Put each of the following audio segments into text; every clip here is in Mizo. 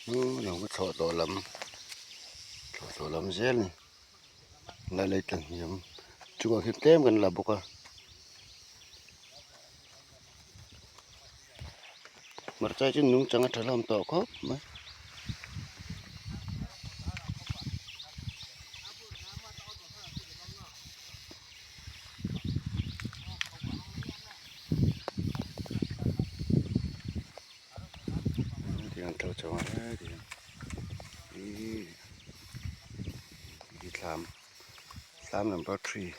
Hnung lam ka thlawh tawh lam thlawh tawh lam zel a ni lai lei tla hniam chungah khian tlem kan la bawk a hmarcha hi chu nungchang a tha hlawm tawh khawp mai. Tiang tho chho ang he tiang ihh hi thlam thlam number three.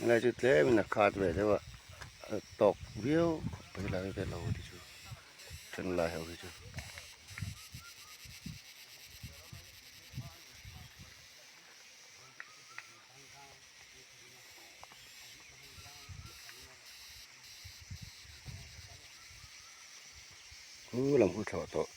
Helai chu tlem in a khat ve deuh a a tawk viau khawp mai helai vel ho te chu then lai ho hi chu. Khu lam khu thlawh tawh.